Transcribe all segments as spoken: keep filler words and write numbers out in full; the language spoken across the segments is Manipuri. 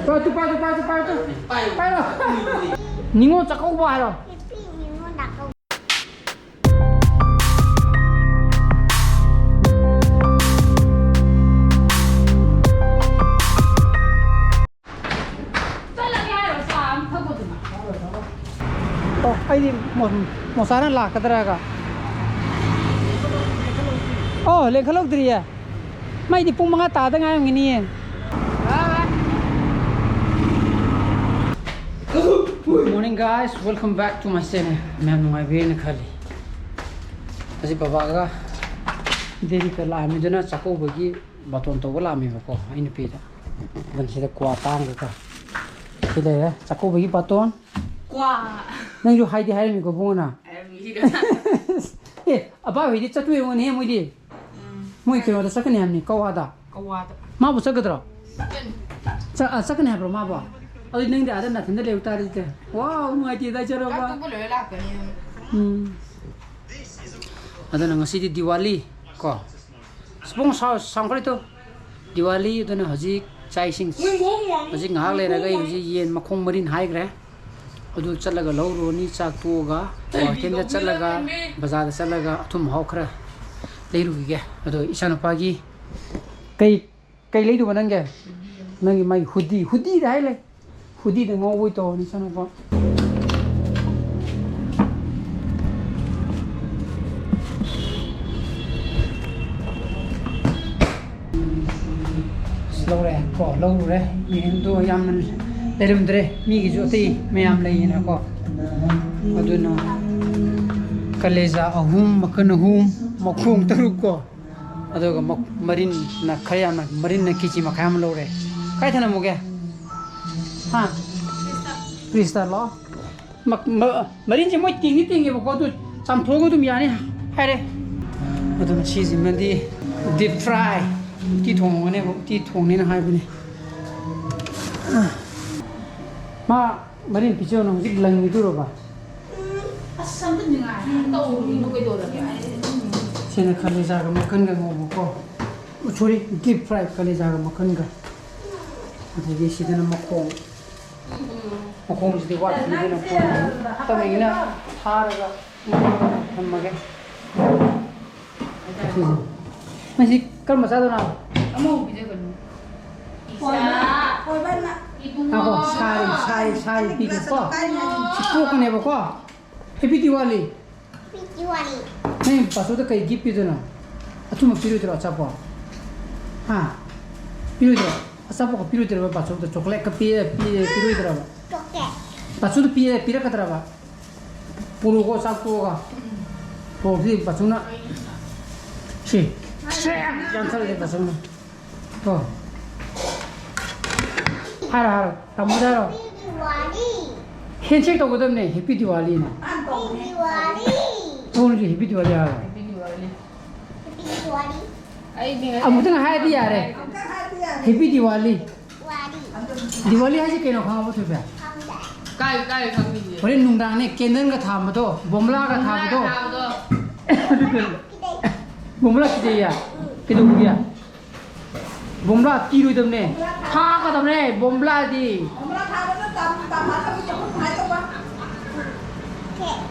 ꯄꯥꯏꯔꯣ, ꯄꯥꯏꯔꯣ, ꯄꯥꯏꯔꯣ, ꯄꯥꯏꯔꯣ, ꯄꯥꯏꯔꯣ꯫ ꯄꯥꯏꯔꯣ꯫ ꯅꯤꯉꯣꯜ ꯆꯥꯛꯀꯧꯕ ꯍꯥꯏꯔꯣ? ꯅꯤꯉꯣꯜ ꯆꯥꯛꯀꯧꯕ꯫ ꯆꯠꯂꯒꯦ ꯍꯥꯏꯔꯣ? ꯆꯥ ꯑꯃ ꯊꯛꯄꯗꯨꯅ꯫ ꯑꯣ, ꯑꯩꯗꯤ ꯃꯣ-, ꯃꯣꯁꯥꯅ ꯂꯥꯛꯀꯗ꯭ꯔꯥꯒ꯫ ꯑꯣ, ꯂꯦꯡꯈꯠꯂꯧꯗ꯭ꯔꯤꯌꯦ꯫ ꯃꯩꯗꯤ ꯄꯨꯡ ꯃꯉꯥ ꯇꯥꯗ ꯉꯥꯏꯔꯝꯒꯤꯅꯤꯌꯦ꯫ Good morning, guys. Welcome back to my channel. ꯃꯌꯥꯝ ꯅꯨꯡꯉꯥꯏꯕꯤꯔꯦꯅ ꯈꯜꯂꯤ꯫ ꯍꯧꯖꯤꯛ ꯕꯕꯥꯒ ꯗꯦꯜꯂꯤꯗ ꯂꯥꯛꯑꯝꯃꯤꯗꯨꯅ ꯆꯥꯛꯀꯧꯕꯒꯤ ꯕꯥꯇꯣꯟ ꯇꯧꯕ ꯂꯥꯛꯑꯝꯃꯦꯕꯀꯣ, ꯑꯩ ꯅꯨꯄꯤꯗ꯫ ꯑꯗꯨꯅ ꯁꯤꯗ ꯀ꯭ꯋꯥ ꯇꯥꯡꯒꯀꯣ꯫ ꯁꯤ ꯂꯩꯔꯦ, ꯆꯥꯛꯀꯧꯕꯒꯤ ꯕꯥꯇꯣꯟ꯫ ꯀ꯭ꯋꯥ꯫ ꯅꯪꯁꯨ ꯍꯥꯏꯗꯤ ꯍꯥꯏꯔꯝꯃꯤꯀꯣ ꯕꯨꯡꯉꯣꯅ꯫ ꯍꯥꯏꯔꯝꯃꯤꯗ꯫ ꯑꯦ, ꯑꯕꯥꯏ ꯍꯣꯏꯗꯤ ꯆꯠꯇꯣꯏ ꯑꯣꯏꯔꯝꯒꯅꯤꯍꯦ ꯃꯣꯏꯗꯤ꯫ ꯎꯝ꯫ ꯃꯣꯏ ꯀꯩꯅꯣꯗ ꯆꯠꯀꯅꯤ ꯍꯥꯏꯕꯅꯤ, ꯀꯋꯥꯗ꯫ ꯀꯋꯥꯗ꯫ ꯃꯥꯕꯨ ꯆꯠꯀꯗ꯭ꯔꯣ? ꯆꯠꯀꯅꯤ꯫ ꯆ-, ꯑ, ꯆꯠꯀꯅꯤ ꯍꯥꯏꯕ꯭ꯔꯣ ꯃꯥꯕꯣ? ꯑꯗꯨꯗꯤ ꯅꯪꯗꯤ ꯑꯥꯗ ꯅꯥꯊꯟꯗ ꯂꯩꯍꯧ ꯇꯥꯔꯦ ꯑꯗꯨꯗꯤ꯫ ꯋꯥꯎ, ꯅꯨꯡꯉꯥꯏꯇꯦꯗ, ꯆꯠꯂꯣꯕ꯫ ꯆꯥꯛ ꯇꯣꯛꯄ ꯂꯣꯏꯔ ꯂꯥꯛꯀꯅꯤ꯫ ꯎꯝ꯫ ꯑꯗꯨꯅ ꯉꯁꯤꯗꯤ ꯗꯤꯋꯥꯂꯤ ꯀꯣ꯫ ꯁꯤꯕꯨꯡ ꯁꯥ-, ꯁꯥꯡꯈ꯭ꯔꯤꯇꯣ꯫ ꯗꯤꯋꯥꯂꯤ ꯑꯗꯨꯅ ꯍꯧꯖꯤꯛ ꯆꯥꯛ ꯏꯁꯤꯡ, ꯍꯧꯖꯤꯛ ꯉꯥꯏꯍꯥꯛ ꯂꯩꯔꯒ ꯑꯩ ꯍꯧꯖꯤꯛ ꯌꯦꯟ ꯃꯈꯣꯡ ꯃꯔꯤꯟ ꯍꯥꯏꯈ꯭ꯔꯦ꯫ ꯑꯗꯨ ꯆꯠꯂꯒ ꯂꯧꯔꯨꯔꯅꯤ, ꯆꯥꯛ ꯇꯣꯛꯑꯒ ꯀ꯭ꯋꯥꯀꯩꯊꯦꯜꯗ ꯆꯠꯂꯒ, ꯕꯖꯥꯔꯗ ꯆꯠꯂꯒ ꯑꯊꯨꯝ ꯑꯍꯥꯎ ꯈꯔ ꯂꯩꯔꯨꯈꯤꯒꯦ꯫ ꯑꯗꯣ ꯏꯆꯥꯅꯨꯄꯥꯒꯤ ꯀꯩ, ꯀꯩ ꯂꯩꯗꯧꯕ ꯅꯪꯒꯤ? ꯅꯪꯒꯤ ꯃꯥꯒꯤ ꯍꯨꯗꯤ, ꯍꯨꯗꯤꯗ ꯍꯥꯏ ꯂꯩ꯫ ꯍꯨꯗꯤꯗ ꯉꯥꯎꯕꯣꯏ ꯇꯧꯔꯅꯤ ꯏꯆꯥꯅꯨꯄꯥ꯫ ꯑꯁ, ꯂꯧꯔꯦ ꯀꯣ, ꯂꯧꯔꯨꯔꯦ꯫ ꯌꯦꯟꯗꯣ ꯌꯥꯝꯅ ꯂꯩꯔꯝꯗ꯭ꯔꯦ, ꯃꯤꯒꯤꯁꯨ ꯑꯇꯩ ꯃꯌꯥꯝ ꯂꯩꯌꯦꯅꯀꯣ꯫ ꯑꯗꯨꯅ ꯀꯂꯦꯖꯥ ꯑꯍꯨꯝ, ꯃꯈꯜ ꯑꯍꯨꯝ, ꯃꯈꯣꯡ ꯇꯔꯨꯛ ꯀꯣ꯫ ꯑꯗꯨꯒ ꯃ-, ꯃꯔꯤꯟꯅ ꯈꯔ ꯌꯥꯝꯅ, ꯃꯔꯤꯟꯅ ꯀꯦ ꯖꯤ ꯃꯈꯥꯏ ꯑꯃ ꯂꯧꯔꯦ꯫ ꯀꯥꯏ ꯊꯅꯝꯃꯨꯒꯦ? ꯍꯥ? ꯐ꯭ꯔꯤꯖꯇ ꯂꯣ? ꯃ-, ꯃ-, ꯃꯔꯤꯟꯁꯦ ꯃꯣꯏ ꯇꯤꯡꯗꯤ ꯇꯤꯡꯉꯦꯕꯀꯣ, ꯑꯗꯨ ꯆꯥꯝꯊꯣꯛꯑꯒ ꯑꯗꯨꯝ ꯌꯥꯅꯤ ꯍꯥꯏꯔꯦ꯫ ꯑꯗꯨꯅ ꯁꯤꯁꯤꯃꯗꯤ deep fry, ꯎꯇꯤ ꯊꯣꯡꯉꯅꯦꯕ, ꯎꯇꯤ ꯊꯣꯡꯅꯦꯅ ꯍꯥꯏꯕꯅꯤ꯫ ꯃꯥ ꯃꯔꯤꯟ ꯄꯤꯖꯧꯅ ꯍꯧꯖꯤꯛ ꯂꯪꯈꯤꯗꯣꯏꯔꯣꯕ? ꯑꯁ, ꯑꯝꯇ ꯅꯤꯡꯉꯥꯏ ꯇꯧꯔꯨꯒꯤꯅꯣ, ꯀꯩꯗꯧꯔꯒꯦ? ꯁꯤꯅ ꯀꯂꯦꯖꯥꯒ ꯃꯈꯟꯒ ꯉꯧꯕꯀꯣ꯫ ꯁꯣꯔꯤ, deep fry ꯀꯂꯦꯖꯥꯒ ꯃꯈꯟꯒ꯫ ꯑꯗꯒꯤ ꯁꯤꯗꯅ ꯃꯈꯣꯡ, ꯃꯈꯣꯡꯁꯤꯗꯤ ꯋꯥꯠꯂꯤꯗꯅ ꯇꯧꯔꯤꯉꯩꯅ ꯊꯥꯔꯒ ꯊꯝꯃꯒꯦ꯫ ꯁꯤꯁꯦ꯫ ꯃꯁꯤ ꯀꯔꯝꯕ ꯆꯥꯗꯣꯏꯅꯣ? ꯑꯃꯕꯨ ꯄꯤꯖꯒꯅꯨ꯫ ꯉꯥꯏꯈꯣ, ꯁꯥꯏ, ꯁꯥꯏ, ꯁꯥꯏ ꯄꯤꯒꯦꯀꯣ꯫ ꯁꯤ ꯇꯣꯛꯀꯅꯦꯕꯀꯣ꯫ Happy Diwali꯫ Happy Diwali꯫ ꯅꯪ ꯄꯥꯆꯧꯗ ꯀꯩ gift ꯄꯤꯗꯣꯏꯅꯣ? ꯑꯊꯨꯝꯕ ꯄꯤꯔꯣꯏꯗ꯭ꯔꯣ, ꯑꯆꯥꯄꯣꯠ? ꯍꯥ? ꯄꯤꯔꯣꯏꯗ꯭ꯔꯣ? ꯑꯆꯥꯄꯣꯠꯀ ꯄꯤꯔꯣꯏꯗ꯭ꯔꯕ ꯄꯥꯆꯧꯗ? Chocolateꯀ ꯄꯤ-, ꯄꯤ-, ꯄꯤꯔꯣꯏꯗ꯭ꯔꯕ? Chocolate꯫ ꯄꯥꯆꯧꯗ ꯄꯤ-, ꯄꯤꯔꯛꯀꯗ꯭ꯔꯕ? ꯄꯨꯔꯛꯑꯣꯀꯣ, ꯆꯥꯛ ꯇꯣꯛꯑꯒ꯫ ꯄꯨꯔꯛꯇꯦ ꯄꯥꯆꯧꯅ꯫ ꯁꯤ꯫ ꯁꯦ! ꯌꯥꯟꯊꯠꯂꯦ ꯄꯥꯆꯧꯅ꯫ ꯀꯣ꯫ ꯍꯥꯏꯔꯣ, ꯍꯥꯏꯔꯣ꯫ ꯇꯥꯃꯣꯗ ꯍꯥꯏꯔꯣ꯫ Happy Diwali꯫ Handshake ꯇꯧꯒꯗꯕꯅꯦ, Happy Diwaliꯅ꯫ Happy Diwali꯫ ꯊꯣꯡꯁꯦ Happy Diwali ꯍꯥꯏꯔꯣ꯫ Happy Diwali꯫ Happy Diwali꯫ ꯑꯩꯗꯤ ꯉꯁꯤ ꯑꯃꯨꯛꯇꯪ ꯍꯥꯏꯔꯗꯤ ꯌꯥꯔꯦ꯫ ꯑꯃꯨꯛꯇꯪ ꯍꯥꯏꯔꯗꯤ ꯌꯥꯔꯦ꯫ Happy Diwali꯫ Diwali꯫ Diwali ꯍꯥꯏꯁꯦ ꯀꯩꯅꯣ ꯈꯪꯉꯕꯣ, ꯊꯣꯏꯕꯤ? ꯈꯪꯗꯦ꯫ ꯀꯥꯏ, ꯀꯥꯏ ꯈꯪꯉꯤꯅꯦ? ꯍꯣꯔꯦꯟ ꯅꯨꯡꯗꯥꯡꯅꯦ, candleꯒ ꯊꯥꯟꯕꯗꯣ, ꯕꯣꯝꯂꯥꯒ ꯊꯥꯕꯗꯣ꯫ ꯕꯣꯝꯂꯥ ꯊꯥꯕꯗꯣ꯫ ꯑꯗꯨ ꯀꯩꯅꯣ? ꯀꯤꯗꯦ꯫ ꯕꯣꯝꯂꯥ ꯀꯤꯗꯦꯌꯦ? ꯎꯝ꯫ ꯀꯩꯗꯧꯕꯒꯤ? ꯕꯣꯝꯕ꯭ꯂꯥ ꯀꯤꯔꯣꯏꯗꯕꯅꯦ, ꯊꯥꯒꯗꯕꯅꯦ ꯕꯣꯝꯕ꯭ꯂꯥꯗꯤ꯫ ꯕꯣꯝꯕ꯭ꯂꯥ ꯊꯥꯕꯗ ꯇꯝ-, ꯇꯝꯍꯜꯂꯒ ꯆꯠꯄ ꯀꯃꯥꯏ ꯇꯧꯕ?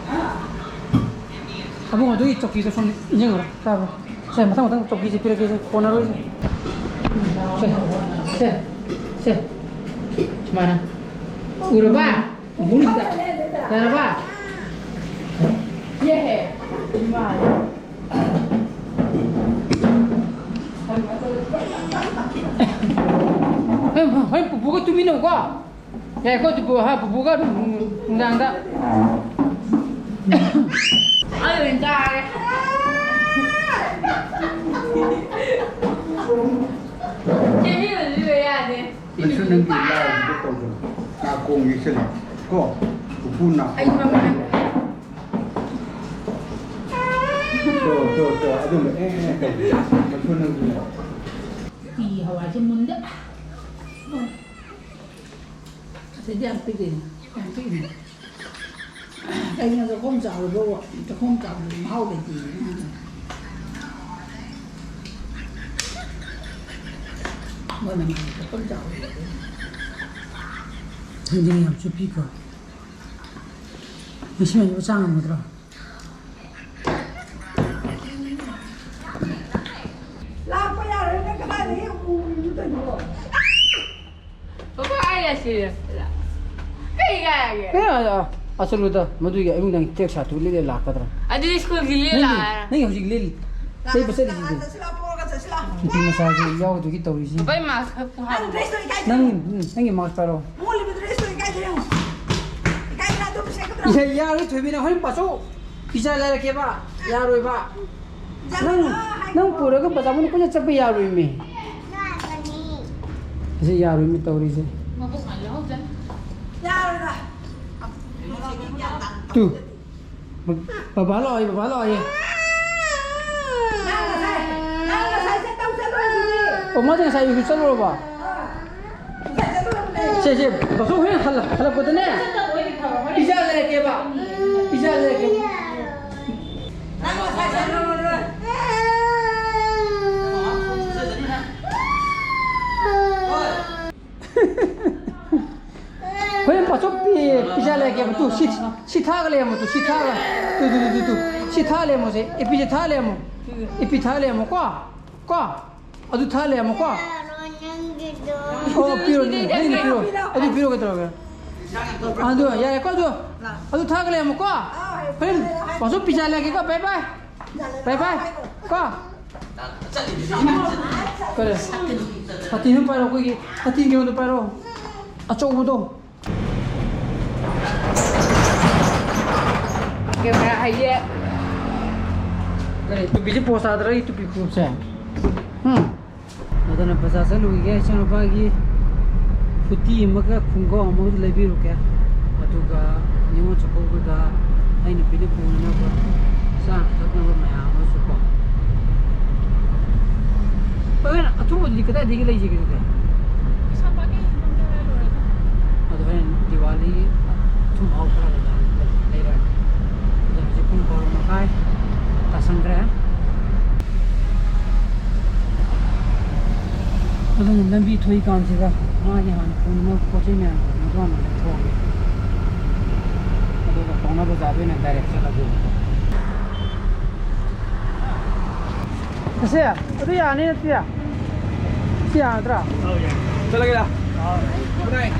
ꯑꯕꯨꯡ, ꯑꯗꯨꯒꯤ ꯆꯧꯀꯤꯗꯣ ꯁꯨꯝ ꯏꯟꯖꯤꯟꯈ꯭ꯔꯣ, ꯇꯥꯕ꯭ꯔꯣ? ꯁꯦ, ꯃꯊꯪ ꯃꯊꯪ ꯆꯧꯀꯤꯁꯦ ꯄꯤꯔꯛꯀꯦꯁꯦ, ꯀꯣꯟꯅꯔꯣꯏꯁꯦ꯫ ꯁꯦ, ꯁꯦ, ꯁꯦ꯫ ꯁꯨꯃꯥꯏꯅ꯫ ꯎꯔꯕ? ꯎꯔꯕ? ꯌꯥꯔꯕ? ꯌꯦꯍꯦ꯫ ꯏꯃꯥ꯫ ꯍꯣꯏ, ꯍꯣꯏ, ꯄꯨꯄꯨꯒ ꯇꯨꯃꯤꯟꯅꯧꯀꯣ꯫ ꯌꯥꯏꯀꯣ, ꯄꯨꯄꯨ, ꯍꯥ, ꯄꯨꯄꯨꯒ ꯅꯨꯡꯗꯥꯡꯗ꯫ ꯑꯩ ꯑꯣꯏꯅ ꯆꯥꯔꯒꯦ꯫ ꯆꯦ, ꯃꯤ ꯑꯣꯏꯅ ꯂꯨꯕ ꯌꯥꯗꯦ꯫ ꯅꯪꯁꯨ ꯅꯪꯒꯤ ꯂꯥꯏꯒꯤꯗꯣ ꯇꯧꯗꯅ ꯅꯥꯀꯣꯡ ꯌꯦꯛꯁꯤꯜꯂꯣ ꯀꯣ꯫ ꯄꯨꯄꯨ ꯅꯥꯀꯣꯡ꯫ ꯑꯩ ꯃꯃꯥ꯫ ꯇꯣ, ꯇꯣ, ꯇꯣ, ꯑꯗꯨꯝꯕ ꯑꯦ, ꯑꯦ ꯇꯧꯕ꯫ ꯅꯪꯁꯨ ꯅꯪꯁꯨꯅꯦ꯫ ꯄꯤ ꯍꯋꯥꯏꯁꯦ ꯃꯨꯟꯗꯦ꯫ ꯑꯁꯤꯗꯤ ꯌꯥꯝ ꯄꯤꯛꯏꯅꯦ, ꯌꯥꯝ ꯄꯤꯛꯏꯅꯦ꯫ ꯀꯩꯅꯣ ꯆꯥꯛꯈꯣꯝ ꯆꯥꯎꯔꯕꯕꯨ? ꯆꯥꯛꯈꯣꯝ ꯆꯥꯎꯕꯗꯤ ꯃꯍꯥꯎ ꯂꯩꯇꯦꯌꯦ꯫ ꯊꯥꯡꯖꯤꯡ ꯌꯥꯝ ꯆꯨꯞꯄꯤꯀꯣ꯫ ꯉꯁꯤ ꯃꯌꯥꯝꯁꯤꯕꯨ ꯆꯥ ꯉꯝꯒꯗ꯭ꯔꯣ? ꯂꯥꯛꯄ ꯌꯥꯔꯣꯏ, ꯅꯪ ꯀꯗꯥꯏꯗꯒꯤ ꯎꯔꯤꯅꯣ ꯇꯧꯔꯤꯗꯨꯕꯣ? ꯕꯕꯥ, ꯑꯩ ꯑꯁꯤ ꯀꯩ ꯀꯥꯏꯔꯒꯦ? ꯑꯦ, ꯑ, ꯑ, ꯑꯆꯜꯂꯨꯗ, ꯃꯗꯨꯒꯤ ꯑꯌꯨꯛ ꯅꯪ ꯇꯦꯛ ꯁꯥꯠꯇꯨ ꯂꯤꯠꯂ ꯂꯥꯛꯀꯗ꯭ꯔꯥ? ꯑꯗꯨꯗꯤ ꯁ꯭ꯀꯨꯜꯒꯤ ꯂꯤꯠ ꯅꯪꯒꯤ, ꯂꯥꯛꯑꯦ꯫ ꯅꯪꯒꯤ ꯍꯧꯖꯤꯛ ꯂꯤꯠ-, ꯂꯩꯕ ꯆꯠꯂꯤꯁꯤꯗꯤ꯫ ꯆꯠꯁꯤ ꯂꯥꯛꯑꯣ, ꯄꯣꯔꯒ ꯆꯠꯁꯤ ꯂꯥꯛꯑꯣ꯫ ꯅꯨꯄꯤ ꯃꯆꯥꯁꯦ ꯌꯥꯎꯗꯨꯒꯤ ꯇꯧꯔꯤꯁꯤ꯫ ꯕꯕꯥ, ꯑꯩ ꯃꯥꯁꯛ ꯈꯔ ꯄꯨꯍꯜꯂꯣ꯫ ꯅꯪ dress ꯇꯣ ꯏꯀꯥꯏꯗ꯭ꯔꯣ? ꯅꯪ, ꯎꯝ, ꯅꯪꯒꯤ ꯃꯥꯁꯛ ꯄꯥꯏꯔꯣ꯫ ꯑꯃꯨꯛ ꯍꯜꯂꯤꯕ dress ꯇꯣ ꯏꯀꯥꯏꯗ꯭ꯔꯣ ꯌꯦꯡꯉꯨ꯫ ꯏꯀꯥꯏꯗꯅ ꯑꯗꯨꯝ ꯁꯦꯠꯀꯗ꯭ꯔꯣ? ꯏꯍꯦ, ꯌꯥꯔꯣꯏ ꯊꯣꯏꯕꯤ, ꯅꯪ ꯍꯣꯔꯦꯟ ꯄꯥꯊꯣꯛ꯫ ꯄꯤꯖꯥ ꯂꯩꯔꯛꯀꯦꯕ꯫ ꯌꯥꯔꯣꯏꯕ꯫ ꯅꯪ, ꯅꯪ ꯄꯨꯔꯒ ꯕꯖꯥꯔ ꯃꯅꯨꯡ ꯀꯣꯏꯆꯠ ꯆꯠꯄ ꯌꯥꯔꯣꯏꯃꯤ꯫ ꯑꯁꯤ ꯌꯥꯔꯣꯏꯃꯤ ꯇꯧꯔꯤꯁꯦ꯫ ꯌꯥꯔꯣꯏꯗ꯫ ꯇꯨ꯫ ꯕꯕꯥ ꯂꯥꯛꯑꯣꯌꯦ, ꯕꯕꯥ ꯂꯥꯛꯑꯣꯌꯦ꯫ ꯅꯪ ꯉꯁꯥꯏ, ꯅꯪ ꯉꯁꯥꯏ ꯆꯠꯇꯧ ꯆꯠꯂꯨꯔꯗꯨꯗꯤ꯫ ꯑꯣ, ꯃꯥꯗꯤ ꯉꯁꯥꯏ ꯑꯌꯨꯛꯁꯨ ꯆꯠꯂꯨꯔꯕ? ꯁꯦ, ꯁꯦ, ꯕꯁꯨ ꯍꯣꯔꯦꯟ ꯍꯜꯂꯛ-, ꯍꯜꯂꯛꯄꯗꯅꯦ, ꯄꯤꯖꯥ ꯂꯩꯔꯛꯀꯦꯕ꯫ ꯄꯤꯖꯥ ꯂꯩꯔꯛꯀꯦꯕ꯫ ꯍꯣꯔꯦꯟ ꯕꯁꯨ ꯄꯤ-, ꯄꯤꯖꯥ ꯂꯩꯔꯛꯀꯦꯕ꯫ ꯇꯨ, ꯁꯤ, ꯁꯤ ꯊꯥꯒ ꯂꯩꯔꯝꯃꯣ, ꯇꯨ, ꯁꯤ ꯊꯥꯒ꯫ ꯇꯨ, ꯇꯨ, ꯇꯨ, ꯇꯨ, ꯇꯨ꯫ ꯁꯤ ꯊꯥ ꯂꯩꯔꯝꯃꯣꯁꯦ, ꯑꯦꯄꯤꯁꯦ ꯊꯥ ꯂꯩꯔꯝꯃꯣ꯫ ꯑꯦꯄꯤ ꯊꯥ ꯂꯩꯔꯝꯃꯣ, ꯀꯣ? ꯀꯣ? ꯑꯗꯨ ꯊꯥ ꯂꯩꯔꯝꯃꯣꯀꯣ꯫ ꯌꯥꯔꯣꯏ, ꯅꯪꯒꯤꯗꯣ꯫ ꯑꯣ, ꯄꯤꯔꯣ, ꯅꯪꯒꯤ ꯄꯤꯔꯣ꯫ ꯑꯗꯨ ꯄꯤꯔꯣ ꯀꯩꯗꯧꯔꯒꯦ? ꯑꯗꯨ ꯌꯥꯔꯦꯀꯣ ꯑꯗꯨ꯫ ꯑꯗꯨ ꯊꯥꯒ ꯂꯩꯔꯝꯃꯣꯀꯣ꯫ ꯐꯔꯦ, ꯄꯥꯁꯨ ꯄꯤꯖꯥ ꯂꯩꯔꯒꯦꯀꯣ꯫ ꯕꯥꯏ ꯕꯥꯏ꯫ ꯕꯥꯏ ꯕꯥꯏ꯫ ꯀꯣ꯫ ꯀꯔꯦ? ꯁꯥꯇꯤꯟ ꯑꯃ ꯄꯥꯏꯔꯣ, ꯑꯩꯈꯣꯏꯒꯤ ꯁꯥꯇꯤꯟ ꯀꯩꯅꯣꯗꯣ ꯄꯥꯏꯔꯣ꯫ ꯑꯆꯧꯕꯗꯣ꯫ ꯀꯦꯃꯦꯔꯥ ꯍꯩꯌꯦ꯫ ꯀꯔꯤ, ꯇꯨꯄꯤꯁꯦ ꯄꯣꯁ ꯇꯥꯗ꯭ꯔꯥ, ꯑꯩ ꯇꯨꯄꯤ ꯈꯨꯞꯁꯦ? ꯎꯝ? ꯑꯗꯨꯅ ꯕꯖꯥꯔ ꯆꯠꯂꯨꯈꯤꯒꯦ, ꯏꯆꯥꯅꯨꯄꯥꯒꯤ ꯐꯨꯔꯇꯤ ꯑꯃꯒ ꯈꯣꯡꯒ꯭ꯔꯥꯎ ꯑꯃꯒ ꯂꯩꯕꯤꯔꯨꯒꯦ꯫ ꯑꯗꯨꯒ ꯅꯤꯉꯣꯜ ꯆꯥꯛꯀꯧꯕꯗ ꯑꯩ ꯅꯨꯄꯤꯅ ꯄꯨꯅꯅꯕ ꯆꯥꯅ ꯊꯛꯅꯕ ꯃꯌꯥꯝ ꯑꯃꯁꯨ ꯀꯣ꯫ ꯍꯣꯔꯦꯟ ꯑꯊꯨꯝꯕꯗꯨꯗꯤ ꯀꯗꯥꯏꯗꯒꯤ ꯂꯩꯁꯤꯒꯦ ꯑꯗꯨꯗꯤ? ꯀꯩꯁꯥꯝꯄꯥꯠꯀꯤ ꯌꯣꯟꯐꯝꯗ ꯂꯣꯏꯔꯦꯗ꯫ ꯑꯗꯣ ꯍꯣꯔꯦꯟ ꯗꯤꯋꯥꯂꯤ ꯑꯊꯨꯝ ꯑꯍꯥꯎ ꯈꯔ ꯂꯩꯔꯛꯑꯒꯦ꯫ ꯑꯗꯣ ꯍꯧꯖꯤꯛ ꯄꯨꯡ ꯕꯥꯔꯣ ꯃꯈꯥꯏ ꯇꯥꯁꯟꯈ꯭ꯔꯦ꯫ ꯑꯗꯨꯅ ꯂꯝꯕꯤ ꯊꯣꯛꯏꯀꯥꯟꯁꯤꯗ ꯃꯥꯒꯤ ꯍꯥꯟꯅ ꯄꯨꯅꯕ ꯄꯣꯠ ꯆꯩ ꯃꯌꯥꯝꯗꯣ ꯃꯗꯨ ꯍꯥꯟꯅ ꯂꯧꯊꯣꯛꯑꯒꯦ꯫ ꯑꯗꯨꯒ ꯄꯥꯎꯅꯥ ꯕꯖꯥꯔꯗ ꯑꯣꯏꯅ ꯗꯥꯏꯔꯦꯛ ꯆꯠꯂꯒꯦ꯫ ꯁꯦ, ꯑꯗꯨ ꯌꯥꯅꯤ ꯅꯠꯇꯦ? ꯁꯤ ꯌꯥꯒꯗ꯭ꯔꯥ? ꯆꯠꯂꯒꯦꯗ꯫ Good night.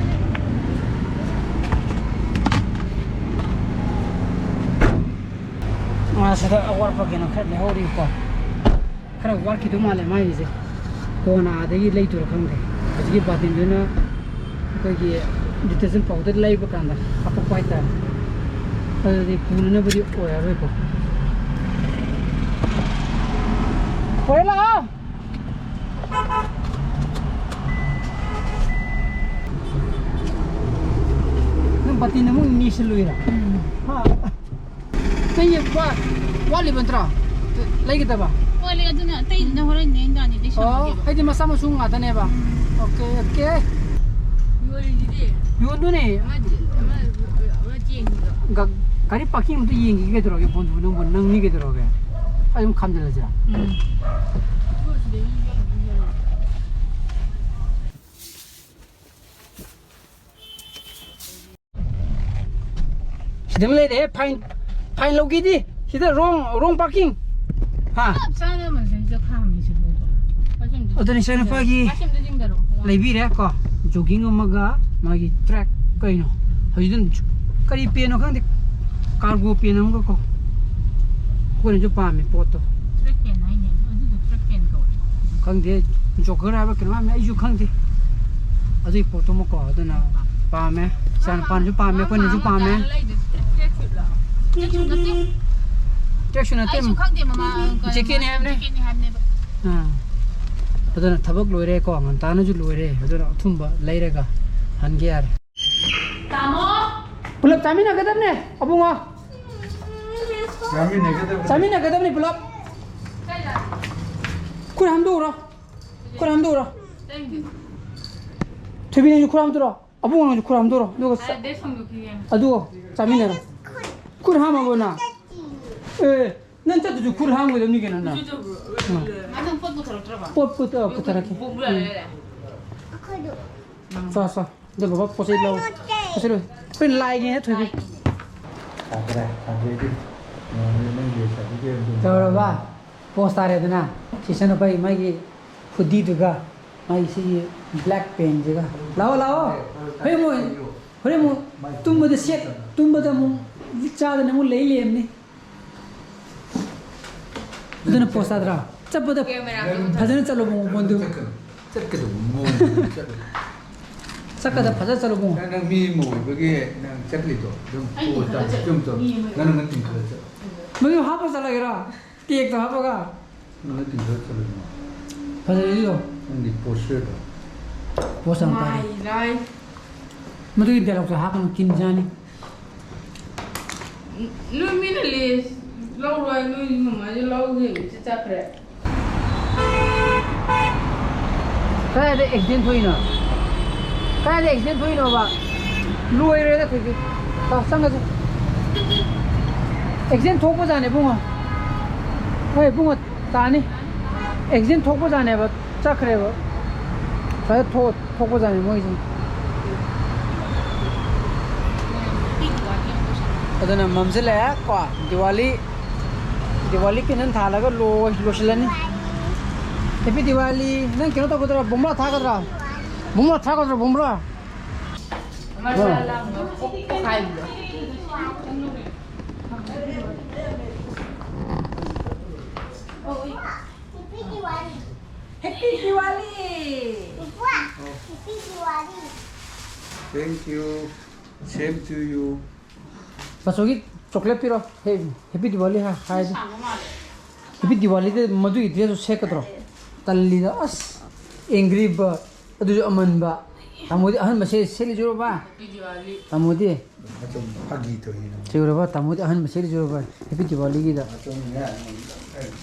ꯑꯥ, ꯁꯤꯗ ꯑꯋꯥꯠꯄ ꯀꯩꯅꯣ ꯈꯔ ꯂꯩꯍꯧꯔꯤꯀꯣ꯫ ꯈꯔ ꯋꯥꯠꯈꯤꯗꯧ ꯃꯥꯜꯂꯦ ꯃꯥꯒꯤꯁꯦ꯫ ꯀꯣꯟꯅ ꯑꯥꯗꯒꯤ ꯂꯩꯗꯣꯏꯔꯥ ꯈꯪꯗꯦ꯫ ꯍꯧꯖꯤꯛꯀꯤ ꯕꯥꯇꯤꯟꯗꯨꯅ ꯑꯩꯈꯣꯏꯒꯤ detergent powder ꯂꯩꯕ ꯀꯥꯟꯗ ꯍꯥꯄꯛꯄ ꯍꯥꯏꯇꯥꯔꯦ꯫ ꯑꯗꯨꯗꯤ ꯄꯨꯅꯅꯕꯗꯤ ꯑꯣꯏꯔꯔꯣꯏꯀꯣ꯫ ꯍꯣꯔꯦꯟ ꯂꯥꯛꯑꯣ꯫ ꯅꯪ ꯕꯥꯇꯤꯟ ꯑꯃꯨꯛ ꯅꯤꯁꯤꯜꯂꯨꯏꯔꯥ? ꯎꯝ꯫ ꯍꯥ? ꯅꯪꯒꯤ ꯋꯥ-, ꯋꯥꯠꯂꯤꯕ ꯅꯠꯇ꯭ꯔꯣ? ꯂꯩꯒꯗꯕ? ꯋꯥꯠꯂꯤ, ꯑꯗꯨꯅ ꯑꯇꯩꯗꯨꯅ ꯍꯣꯔꯦꯟ ꯅꯦꯟ ꯇꯥꯅꯤꯗꯤ ꯑꯣ, ꯁꯪꯉꯒꯦꯕ꯫ ꯍꯥꯏꯗꯤ ꯃꯆꯥ ꯃꯁꯨ ꯉꯥꯛꯇꯅꯦꯕ꯫ ꯎꯝ꯫ Okay, okay. ꯌꯣꯜꯂꯤꯗꯨꯗꯤ꯫ ꯌꯣꯟꯗꯣꯏꯅꯦ꯫ ꯑꯃꯗꯤ, ꯑꯃ, ꯑꯃ ꯆꯦꯟꯕꯗꯣ꯫ ꯒ-, ꯒꯥꯔꯤ parking ꯑꯝꯇ ꯌꯦꯡꯈꯤꯒꯦ ꯀꯩꯗꯧꯔꯒꯦ, ꯕꯣꯟꯗꯨ ꯅꯪꯕꯨ ꯅꯪꯅꯤ ꯀꯩꯗꯧꯔꯒꯦ? ꯑꯩ ꯑꯗꯨꯝ ꯈꯥꯝꯖꯤꯜꯂꯁꯤꯔꯥ? ꯎꯝ꯫ ꯁꯤꯗ ꯑꯃ ꯂꯩꯔꯦ, fine, fine ꯂꯧꯒꯦꯗꯤ꯫ ꯁꯤꯗ wrong, wrong parking꯫ ꯍꯥ? ꯆꯞ ꯆꯥꯅ ꯃꯁꯤꯗ ꯈꯥꯝꯃꯤꯁꯤꯕꯣꯕ꯫ ꯑꯗꯨꯅꯤ, ꯏꯆꯥꯅꯨꯄꯥꯒꯤ ꯂꯩꯕꯤꯔꯦ ꯀꯣ, jogging ꯑꯃꯒ ꯃꯥꯒꯤ track ꯀꯩꯅꯣ, ꯍꯧꯖꯤꯛ ꯑꯗꯨꯝ ꯀꯔꯤ ꯄꯦꯟꯅꯣ ꯈꯪꯗꯦ, cargo ꯄꯦꯟ ꯑꯃꯒ ꯀꯣ, ꯑꯩꯈꯣꯏꯅꯁꯨ ꯄꯥꯝꯃꯤ ꯄꯣꯠꯇꯣ꯫ Track ꯄꯦꯟ ꯍꯥꯏꯅꯦ, ꯑꯗꯨꯗꯣ track ꯄꯦꯟ ꯀꯧꯋꯦ꯫ ꯈꯪꯗꯦ, jogger ꯍꯥꯏꯕ ꯀꯩꯅꯣ ꯍꯥꯏꯕꯅꯤ, ꯑꯩꯁꯨ ꯈꯪꯗꯦ꯫ ꯑꯗꯨꯒꯤ ꯄꯣꯠꯇꯨꯃꯀꯣ, ꯑꯗꯨꯅ ꯄꯥꯝꯃꯦ꯫ ꯏꯆꯥ ꯅꯨꯄꯥꯅꯁꯨ ꯄꯥꯝꯃꯦ, ꯑꯩꯈꯣꯏꯅꯁꯨ ꯄꯥꯝꯃꯦ꯫ Tracksuit ꯅꯠꯇꯦ꯫ Tracksuit ꯅꯠꯇꯦ꯫ ꯑꯩꯁꯨ ꯈꯪꯗꯦ, ꯃꯃꯥ, jacketꯅꯦ ꯍꯥꯏꯕꯅꯦ꯫ Jacketꯅꯦ ꯍꯥꯏꯕꯅꯦꯕ꯫ ꯑꯥ꯫ ꯑꯗꯨꯅ ꯊꯕꯛ ꯂꯣꯏꯔꯦꯀꯣ, ꯉꯟꯇꯥꯅꯁꯨ ꯂꯣꯏꯔꯦ꯫ ꯑꯗꯨꯅ ꯑꯊꯨꯝꯕ ꯂꯩꯔꯒ ꯍꯟꯒꯦ ꯌꯥꯔꯦ꯫ ꯇꯥꯃꯣ! ꯄꯨꯂꯞ ꯆꯥꯃꯤꯟꯅꯒꯗꯕꯅꯦ, ꯑꯕꯨꯡꯉꯣ꯫ ꯆꯥꯃꯤꯟꯅꯒꯗꯕꯅꯦ꯫ ꯆꯥꯃꯤꯟꯅꯒꯗꯕꯅꯤ ꯄꯨꯂꯞ꯫ ꯀꯥꯏꯗ? ꯈꯨꯠ ꯍꯥꯝꯗꯣꯛꯎꯔꯣ꯫ ꯈꯨꯠ ꯍꯥꯝꯗꯣꯛꯎꯔꯣ꯫ ꯆꯥꯅꯤꯡꯗꯦ꯫ ꯊꯣꯏꯕꯤ, ꯅꯪꯁꯨ ꯈꯨꯠ ꯍꯥꯝꯗꯣꯛꯎꯔꯣ꯫ ꯑꯕꯨꯡꯉꯣ, ꯅꯪꯁꯨ ꯈꯨꯠ ꯍꯥꯝꯗꯣꯛꯎꯔꯣ꯫ ꯑꯗꯨꯒ ꯆ-, ꯑꯩ dress ꯍꯣꯡꯗꯣꯛꯈꯤꯒꯦ꯫ ꯑꯗꯨ ꯆꯥꯃꯤꯟꯅꯔꯣ꯫ ꯈꯨꯠ ꯍꯥꯝꯃꯕꯣ ꯅꯪ? ꯑꯦ, ꯅꯪ ꯆꯠꯇꯨꯁꯨ ꯈꯨꯠ ꯍꯥꯝꯒꯗꯕꯅꯤ ꯀꯩꯅꯣ ꯅꯪ꯫ ꯀꯩꯁꯨ ꯇꯧꯕ꯭ꯔꯣ? ꯑꯥ꯫ ꯅꯪ ꯄꯣꯠ ꯄꯨꯊꯣꯔꯛꯇ꯭ꯔꯕ? ꯄꯣꯠ ꯄꯨꯊ-, ꯄꯨꯊꯔꯛꯀꯦ꯫ ꯕꯣꯝꯕꯨꯂꯥ ꯎꯝ꯫ ꯂꯩꯔꯦ꯫ ꯆꯣ, ꯆꯣ꯫ ꯑꯗꯨ ꯕꯕꯥ ꯄꯣꯠ ꯆꯩ ꯂꯧ꯫ ꯄꯣꯠ ꯆꯩ ꯂꯧ꯫ ꯑꯩꯈꯣꯏ ꯂꯥꯏꯒꯤ ꯊꯣꯏꯕꯤ꯫ ꯇꯥꯗ꯭ꯔꯦ, ꯇꯥꯗ꯭ꯔꯦꯗꯤ꯫ ꯅꯪꯒꯤ ꯁꯥꯔꯇꯤꯐꯤꯀꯦꯠ ꯑꯗꯨꯝ ꯇꯧꯔꯕ? ꯄꯣꯁ ꯇꯥꯔꯦꯗꯅ꯫ ꯁꯤ ꯏꯆꯟꯅꯨꯄꯥꯒꯤ ꯃꯥꯒꯤ ꯍꯨꯗꯤꯗꯨꯒ ꯃꯥꯒꯤ ꯁꯤꯒꯤ ꯕ꯭ꯂꯦꯛ ꯄꯦꯟꯁꯤꯒ꯫ ꯂꯥꯛꯑꯣ, ꯂꯥꯛꯑꯣ꯫ ꯍꯣꯔꯦꯟ ꯑꯃꯨꯛ, ꯍꯣꯔꯦꯟ ꯑꯃꯨꯛ ꯇꯨꯝꯕꯗ ꯁꯦꯠ-, ꯇꯨꯝꯕꯗ ꯑꯃꯨꯛ ꯆꯥꯗꯅ ꯑꯃꯨꯛ ꯂꯩ ꯂꯩꯔꯝꯅꯤ꯫ ꯑꯗꯨꯅ ꯄꯣꯁ ꯇꯥꯗ꯭ꯔꯥ? ꯆꯠꯄꯗ ꯀꯦꯃꯦꯔꯥ ꯐꯖꯅ ꯆꯠꯂꯣ, ꯃꯑꯣꯡ ꯃꯑꯣꯡꯗꯨ꯫ ꯆꯠꯀꯗꯕ ꯃꯑꯣꯡꯗ ꯆꯠꯂꯨ꯫ ꯆꯠꯀꯗꯕ ꯐꯖꯅ ꯆꯠꯂꯣ, ꯃꯑꯣꯡ꯫ ꯅꯪ, ꯅꯪ ꯃꯤ ꯑꯃ ꯑꯣꯏꯕꯒꯤ ꯅꯪ ꯆꯠꯂꯤꯗꯣ ꯑꯗꯨꯝ ꯑꯩ ꯄꯣꯁ ꯇꯥ-, ꯆꯠꯂꯦ꯫ ꯆꯨꯝ, ꯆꯨꯝ꯫ ꯃꯤ ꯑꯃ ꯅꯪ, ꯅꯪ ꯇꯤꯡꯈꯠꯂ ꯆꯠꯂꯣ꯫ ꯃꯗꯨ ꯍꯥꯞꯄ ꯆꯠꯂꯒꯦꯔꯥ? ꯀꯦꯛꯇꯣ ꯍꯥꯞꯄꯒ꯫ ꯅꯪ ꯇꯤꯡꯈꯠꯂ ꯆꯠꯂꯣ꯫ ꯐꯖꯩꯗꯣ꯫ ꯅꯪꯒꯤ ꯄꯣꯁꯆꯔꯗꯣ꯫ ꯄꯣꯁ ꯌꯥꯝ ꯇꯥꯏ꯫ ꯃꯥꯏ ꯂꯥꯏ꯫ ꯃꯗꯨꯒꯤ ꯗꯥꯏꯂꯣꯛꯁꯦ ꯍꯥꯞꯀꯅꯨ, ꯀꯤꯟ ꯆꯥꯅꯤ꯫ ꯅꯣꯏ ꯃꯤꯅ ꯂꯦꯁ ꯂꯧꯔꯣꯏ, ꯅꯣꯏ ꯃꯃꯥꯁꯨ ꯂꯧꯒꯦ ꯆꯠꯈ꯭ꯔꯦ꯫ ꯀꯗꯥꯏꯗ ꯑꯦꯛꯁꯤꯗꯦꯟ ꯊꯣꯛꯏꯅꯣ? ꯀꯗꯥꯏꯗ ꯑꯦꯛꯁꯤꯗꯦꯟ ꯊꯣꯛꯏꯅꯣꯕ? ꯂꯣꯏꯔꯦꯗ ꯊꯣꯏꯕꯤ꯫ ꯇꯥꯎ, ꯆꯪꯉꯁꯤ꯫ ꯑꯦꯛꯁꯤꯗꯦꯟ ꯊꯣꯛꯄꯖꯥꯠꯅꯦ ꯏꯕꯨꯡꯉꯣ꯫ ꯍꯣꯏ ꯏꯕꯨꯡꯉꯣ, ꯇꯥꯅꯤ꯫ ꯑꯦꯛꯁꯤꯗꯦꯟ ꯊꯣꯛꯄꯖꯥꯠꯅꯦꯕ, ꯆꯠꯈ꯭ꯔꯦꯕ꯫ ꯁ꯭ꯋꯥꯏꯗ ꯊꯣꯛ-, ꯊꯣꯛꯄꯖꯥꯠꯅꯦ ꯃꯣꯏꯁꯦ꯫ ꯑꯗꯨꯅ ꯃꯝꯁꯤꯜꯂꯛꯑꯦ ꯀꯣ, ꯗꯤꯋꯥꯂꯤ, ꯗꯤꯋꯥꯂꯤ ꯀꯦꯟꯗꯜ ꯊꯥꯜꯂꯒ ꯂꯣꯏ-, ꯂꯣꯏꯁꯤꯜꯂꯅꯤ꯫ ꯍꯦꯄꯤ ꯗꯤꯋꯥꯂꯤ꯫ ꯅꯪ ꯀꯩꯅꯣ ꯇꯧꯒꯗ꯭ꯔꯥ? ꯕꯣꯝꯕ꯭ꯔꯥ ꯊꯥꯒꯗ꯭ꯔꯥ? ꯕꯣꯝꯕ꯭ꯔꯥ ꯊꯥꯒꯗ꯭ꯔꯥ, ꯕꯣꯝꯕ꯭ꯔꯥ? ꯑꯃ ꯑꯥ꯫ ꯆꯥ ꯂꯥꯡꯕ ꯄꯣꯛꯈꯥꯏꯕꯗꯣ꯫ Happy Diwali! Happy Diwali! Thank you. Same to you. ꯃꯆꯨꯒꯤ ꯆꯣꯀ꯭ꯂꯦꯠ ꯄꯤꯔꯣ꯫ ꯍꯦ, ꯍꯦꯄꯤ ꯗꯤꯋꯥꯂꯤ ꯍꯥꯏ-, ꯍꯥꯏꯗꯤ꯫ ꯁꯥꯡꯕ ꯃꯥꯜꯂꯦ꯫ ꯍꯦꯄꯤ ꯗꯤꯋꯥꯂꯤꯗ ꯃꯗꯨꯒꯤ ꯗ꯭ꯔꯦꯁꯇꯨ ꯁꯦꯠꯀꯗ꯭ꯔꯣ? ꯇꯜꯂꯤꯗ, ꯑꯁ꯫ ꯑꯦꯡꯒ꯭ꯔꯤ ꯕꯔꯗ꯫ ꯑꯗꯨꯁꯨ ꯑꯃꯟꯕ꯫ ꯇꯥꯃꯣꯗꯤ ꯑꯍꯟꯕ ꯁꯦꯠ-, ꯁꯦꯠꯂꯤꯁꯤꯔꯣꯕ? ꯍꯦꯄꯤ ꯗꯤꯋꯥꯂꯤ꯫ ꯇꯥꯃꯣꯗꯤ? ꯃꯆꯨꯝ ꯐꯥꯒꯤ ꯇꯧꯔꯤꯅꯦ꯫ ꯁꯤꯔꯣꯕ, ꯇꯥꯃꯣꯗꯤ ꯑꯍꯟꯕ ꯁꯦꯠꯂꯤꯁꯤꯔꯣꯕ? ꯍꯦꯄꯤ ꯗꯤꯋꯥꯂꯤꯒꯤꯗ꯫ ꯃꯆꯨꯝꯅꯦ꯫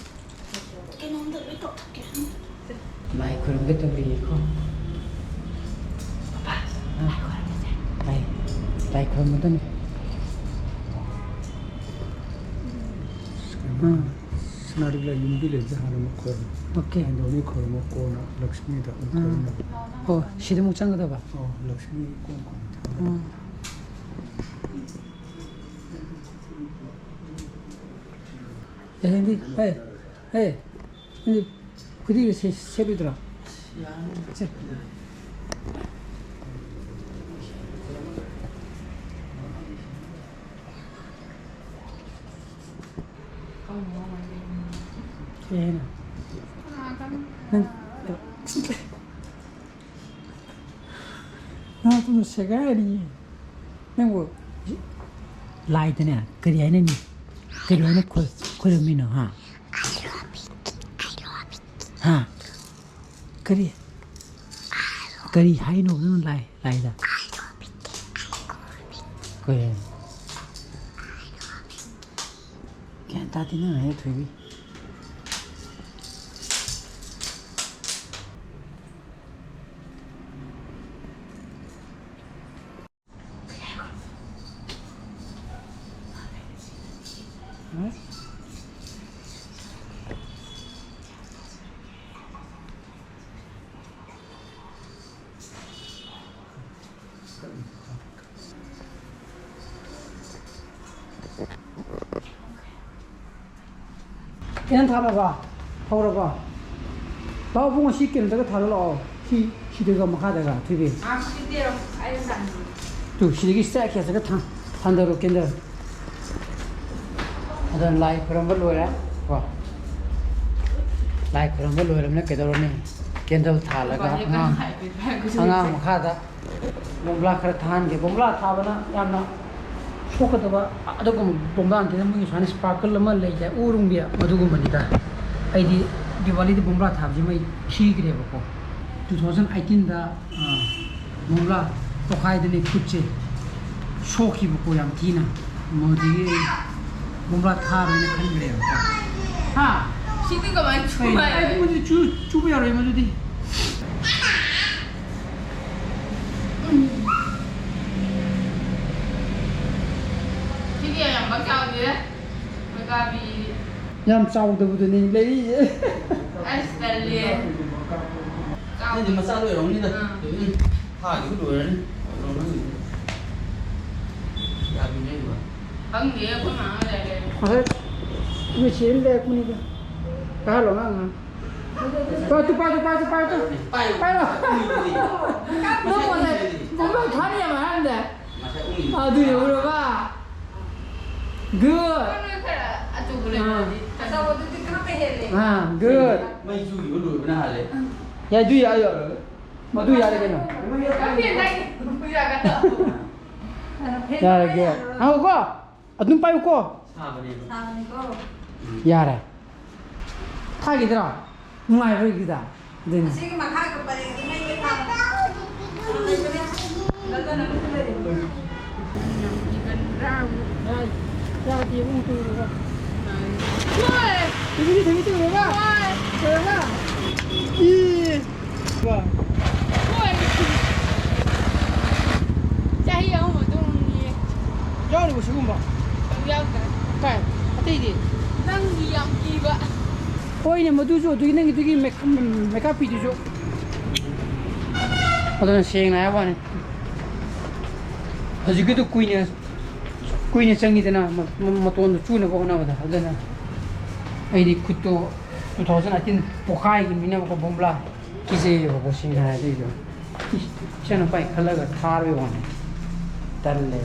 ꯀꯩꯅꯣꯝꯗ ꯂꯣꯏ ꯇꯧꯊꯣꯛꯀꯦ꯫ ꯂꯥꯏ ꯈꯨꯔꯨꯝꯒꯦ ꯇꯧꯔꯤꯌꯦꯀꯣ꯫ ꯄꯄꯥ, ꯑꯥ꯫ ꯂꯥꯏ ꯈꯨꯔꯨꯝꯒꯦ꯫ ꯂꯥꯏ, ꯂꯥꯏ ꯈꯨꯔꯨꯝꯒꯗꯕꯅꯤ꯫ ꯑꯥ꯫ ꯅꯥꯔꯤꯛꯂ ꯌꯨꯝꯕꯤ ꯂꯩꯕꯁꯦ ꯍꯥꯟꯅ ꯑꯃꯨꯛ ꯈꯣꯏꯔꯝꯃꯤ꯫ ꯑꯣꯀꯦ꯫ ꯂꯥꯏꯅꯤꯡꯊꯧꯅꯤ ꯈꯣꯏꯔꯝꯃ ꯀꯣꯟꯅ ꯂꯛꯁꯃꯤꯗ ꯑꯃꯨꯛ ꯎꯝ꯫ ꯈꯣꯏꯔꯝꯃꯤ꯫ ꯑꯣ, ꯁꯤꯗ ꯑꯃꯨꯛ ꯆꯪꯒꯗꯕ? ꯑꯣ, ꯂꯛꯁꯃꯤ ꯀꯣꯟ ꯈꯣꯏꯔꯝꯃꯤ꯫ ꯎꯝ꯫ ꯑꯦ, ꯍꯦꯟꯗꯤ, ꯑꯦ, ꯑꯦ, ꯍꯦꯟꯗꯤ, ꯈꯨꯗꯤꯒ ꯁꯦ-, ꯁꯦꯠꯂꯣꯏꯗ꯭ꯔꯣ? ꯁꯦ꯫ ꯀꯩ ꯍꯥꯏꯅꯣ? ꯅꯪ, ꯅꯪ ꯑꯗꯨꯝ ꯁꯦꯒꯥꯏꯔꯤ꯫ ꯅꯪꯕꯨ ꯂꯥꯏꯗꯅꯦ ꯀꯔꯤ ꯍꯥꯏꯅꯅꯤ? ꯀꯔꯤ ꯍꯥꯏꯅ ꯈꯣꯏ-, ꯈꯣꯏꯔꯝꯃꯤꯅꯣ, ꯍꯥ? ꯍꯥ? ꯀꯔꯤ? ꯀꯔꯤ ꯍꯥꯏꯅꯣ ꯅꯪ ꯂꯥꯏ-, ꯂꯥꯏꯗ? ꯀꯔꯤ ꯍꯥꯏꯅꯣ? ꯒ꯭ꯌꯥꯟ ꯇꯥꯗꯦ ꯅꯪ ꯍꯥꯏꯗꯣ, ꯊꯣꯏꯕꯤ꯫ ꯀꯦꯟꯗꯜ ꯊꯥꯜꯂꯕ? ꯍꯧꯔꯕ? ꯂꯥꯛꯑꯣ, ꯏꯕꯨꯡꯉꯣ, ꯁꯤ ꯀꯩꯅꯣꯗꯒ ꯊꯥꯜꯂꯣ ꯂꯥꯛꯑꯣ꯫ ꯁꯤ, ꯁꯤꯗꯒ ꯃꯈꯥꯗꯒ, ꯊꯣꯏꯕꯤ꯫ ꯑꯥ, ꯁꯤꯗꯤ ꯑꯩ ꯊꯥꯟꯒꯦ꯫ ꯇꯨ, ꯁꯤꯗꯒꯤ ꯁ꯭ꯇꯦꯌꯔ ꯀꯦꯁꯇꯒ ꯊꯥ-, ꯊꯥꯟꯗꯔꯣ ꯀꯦꯟꯗꯜ꯫ ꯑꯗꯣ ꯂꯥꯏ ꯈꯨꯔꯨꯝꯕ ꯂꯣꯏꯔꯦ ꯀꯣ꯫ ꯂꯥꯏ ꯈꯨꯔꯨꯝꯕ ꯂꯣꯏꯔꯕꯅꯤꯅ ꯀꯩꯗꯧꯔꯅꯤ? ꯀꯦꯟꯗꯜ ꯊꯥꯜꯂꯒ ꯕꯥꯔꯗꯦ ꯑꯉꯥꯡ, ꯀꯟꯅ ꯍꯥꯏꯕꯤꯕ ꯑꯉꯥꯡ ꯃꯈꯥꯗ ꯕꯣꯝꯕ꯭ꯂꯥ ꯈꯔ ꯊꯥꯍꯟꯒꯦ꯫ ꯕꯣꯝꯕ꯭ꯂꯥ ꯊꯥꯕꯅ ꯌꯥꯝꯅ ꯁꯣꯛꯀꯗꯕ ꯑꯗꯨꯒꯨꯝꯕ ꯕꯣꯝꯕ꯭ꯂꯥ ꯅꯠꯇꯦꯗ, ꯃꯣꯏꯒꯤ ꯁꯨꯃꯥꯏꯅ sparkle ꯑꯃ ꯂꯩꯗꯥꯏ, ꯎꯔꯨꯝꯒꯤ, ꯃꯗꯨꯒꯨꯝꯕꯅꯤꯗ꯫ ꯑꯩꯗꯤ ꯗꯤꯋꯥꯂꯤꯗ ꯕꯣꯝꯕ꯭ꯂꯥ ꯊꯥꯕꯁꯤ ꯃꯩ ꯈꯤꯈ꯭ꯔꯦꯕꯀꯣ꯫ Two thousand eighteenꯗ, ꯑꯥ, ꯕꯣꯝꯕ꯭ꯂꯥ ꯄꯣꯈꯥꯏꯗꯅ ꯈꯨꯠꯁꯦ ꯁꯣꯛꯈꯤꯕꯀꯣ ꯌꯥꯝ ꯊꯤꯅ꯫ ꯃꯗꯨꯗꯒꯤ ꯑꯩ ꯕꯣꯝꯕ꯭ꯂꯥ ꯊꯥꯔꯣꯏꯅ ꯈꯟꯈ꯭ꯔꯦꯕꯀꯣ꯫ ꯍꯥ? ꯁꯤꯗꯤ ꯀꯃꯥꯏꯅ ꯀꯩꯅꯣ? ꯆꯨꯕ ꯍꯥꯏ-, ꯑꯩ ꯃꯗꯨꯗꯤ ꯆꯨ-, ꯆꯨꯕ ꯌꯥꯔꯣꯏ ꯃꯗꯨꯗꯤ꯫ ꯁꯤꯗꯤ ꯌꯥꯝ ꯄꯥꯛ ꯆꯥꯎꯗꯦ꯫ ꯃꯩꯒꯥꯕꯤ꯫ ꯌꯥꯝ ꯆꯥꯎꯗꯕꯗꯨꯅꯤ ꯂꯩꯔꯤꯁꯦ꯫ ꯑꯁ, ꯇꯜꯂꯦ꯫ ꯅꯪꯗꯤ ꯃꯆꯥ ꯂꯣꯏꯔꯝꯅꯤꯗ꯫ ꯑꯥ꯫ ꯎꯝ꯫ ꯊꯥꯒꯤꯁꯨ ꯂꯣꯏꯔꯅꯤ꯫ ꯂꯣꯏꯔꯝꯅꯤ꯫ ꯌꯥꯕꯤꯅꯦ ꯑꯗꯨꯒ꯫ ꯈꯪꯗꯦ, ꯑꯩꯈꯣꯏ ꯃꯥꯅ ꯂꯩꯔꯦ꯫ ꯍꯣꯏ꯫ ꯅꯣꯏ ꯆꯦ ꯑꯃ ꯂꯩꯔꯛꯄꯅꯤꯗ꯫ ꯄꯥꯏꯍꯜꯂꯣ ꯑꯉꯥꯡ꯫ ꯄꯥꯏ, ꯇꯨ ꯄꯥꯏ, ꯇꯨ ꯄꯥꯏ, ꯇꯨ ꯄꯥꯏ, ꯇꯨ꯫ ꯄꯥꯏꯌꯨ꯫ ꯄꯥꯏꯔꯣ꯫ ꯃꯁꯥꯏ ꯎꯏꯗꯨꯗꯤ꯫ ꯅꯪ ꯊꯥꯅꯤ ꯌꯥꯝ ꯍꯥꯏꯔꯝꯗꯦ꯫ ꯃꯁꯥꯏ ꯎꯏꯗꯨꯗꯤ꯫ ꯑꯗꯨ ꯌꯧꯔꯕ? Good. ꯈꯔ ꯑꯆꯧꯕ ꯑꯥ꯫ ꯂꯩꯔꯗꯤ꯫ ꯑꯆꯧꯕꯗꯨꯗꯤ ꯈꯔ ꯍꯦꯜꯂꯦ꯫ ꯑꯥ, good. ꯃꯩ ꯆꯨꯈꯤꯕ ꯂꯣꯏꯕꯅ ꯍꯥꯜꯂꯦ꯫ ꯌꯥꯏ, ꯑꯗꯨ ꯌꯥꯏ, ꯌꯥꯏ꯫ ꯃꯗꯨ ꯌꯥꯔꯦ ꯀꯩꯅꯣ꯫ ꯈꯪꯗꯦ, ꯅꯪ ꯄꯨꯖꯥꯒ ꯇꯧ꯫ ꯌꯥꯔꯦ, good. ꯉꯥꯏꯈꯣꯀꯣ꯫ ꯑꯗꯨꯝ ꯄꯥꯏꯌꯨꯀꯣ꯫ ꯁꯥꯕꯅꯦꯕ꯫ ꯁꯥꯕꯅꯤꯀꯣ꯫ ꯌꯥꯔꯦ꯫ ꯊꯥꯈꯤꯗ꯭ꯔꯣ? ꯅꯨꯡꯉꯥꯏꯕ꯭ꯔꯣ ꯑꯩꯒꯤꯗ? ꯑꯗꯨꯅꯤ꯫ ꯑꯁꯤꯒꯤ ꯃꯈꯥꯒꯤ ꯄꯔꯦꯡꯁꯤ ꯃꯩꯒ ꯊꯥꯕ꯫ ꯌꯥꯝ ꯂꯩꯕꯅꯦ꯫ ꯌꯥꯏ, ꯌꯥꯗꯦ, ꯏꯕꯨꯡ ꯇꯨꯔꯨꯕ꯫ ꯍꯣꯏ꯫ ꯇꯨꯕꯤꯗꯤ ꯊꯨꯕꯤ ꯇꯨꯔꯨꯕ? ꯍꯣꯏ꯫ ꯇꯨꯔꯨꯕ? ꯏ꯫ ꯍꯣꯏ꯫ ꯆꯍꯤ ꯑꯍꯨꯝ ꯃꯇꯨꯡꯅꯤ꯫ ꯌꯥꯎꯔꯤꯕꯣ ꯁꯤꯒꯨꯝꯕ? ꯌꯥꯎꯗ꯭ꯔꯦ꯫ ꯀꯥꯏ? ꯑꯇꯩꯗꯤ? ꯅꯪꯒꯤ ꯌꯥꯝ ꯀꯤꯕ꯫ ꯍꯣꯏꯅꯦ, ꯃꯗꯨꯁꯨ ꯑꯗꯨꯒꯤ ꯅꯪꯒꯤꯗꯨꯒꯤ ꯃꯦꯛ-, ꯃꯦꯀꯥꯄꯤꯗꯨꯁꯨ꯫ ꯑꯗꯨꯅ ꯁꯦꯡꯅ ꯍꯥꯏꯕ ꯋꯥꯅꯤ꯫ ꯍꯧꯖꯤꯛꯀꯤꯗꯨ ꯀꯨꯏꯅ, ꯀꯨꯏꯅ ꯆꯪꯉꯤꯗꯅ, ꯃ-, ꯃ-, ꯃꯇꯣꯟꯗꯣ ꯆꯨꯅꯕ ꯍꯣꯠꯅꯕꯗ꯫ ꯑꯗꯨꯅ ꯑꯩꯗꯤ ꯈꯨꯠꯇꯣ two thousand eighteen ꯄꯣꯛꯈꯥꯏꯈꯤꯕꯅꯤꯅꯕꯀꯣ, ꯕꯣꯝꯕ꯭ꯂꯥ꯫ ꯀꯤꯖꯩꯌꯦꯕꯀꯣ, ꯁꯦꯡꯅ ꯍꯥꯏꯔꯗꯤ ꯑꯩꯁꯨ꯫ ꯏꯁ, ꯏꯆꯥꯅꯨꯄꯥꯒꯤ ꯈꯜꯂꯒ ꯊꯥꯔꯨꯕꯩ ꯋꯥꯅꯤ꯫ ꯇꯜꯂꯦ꯫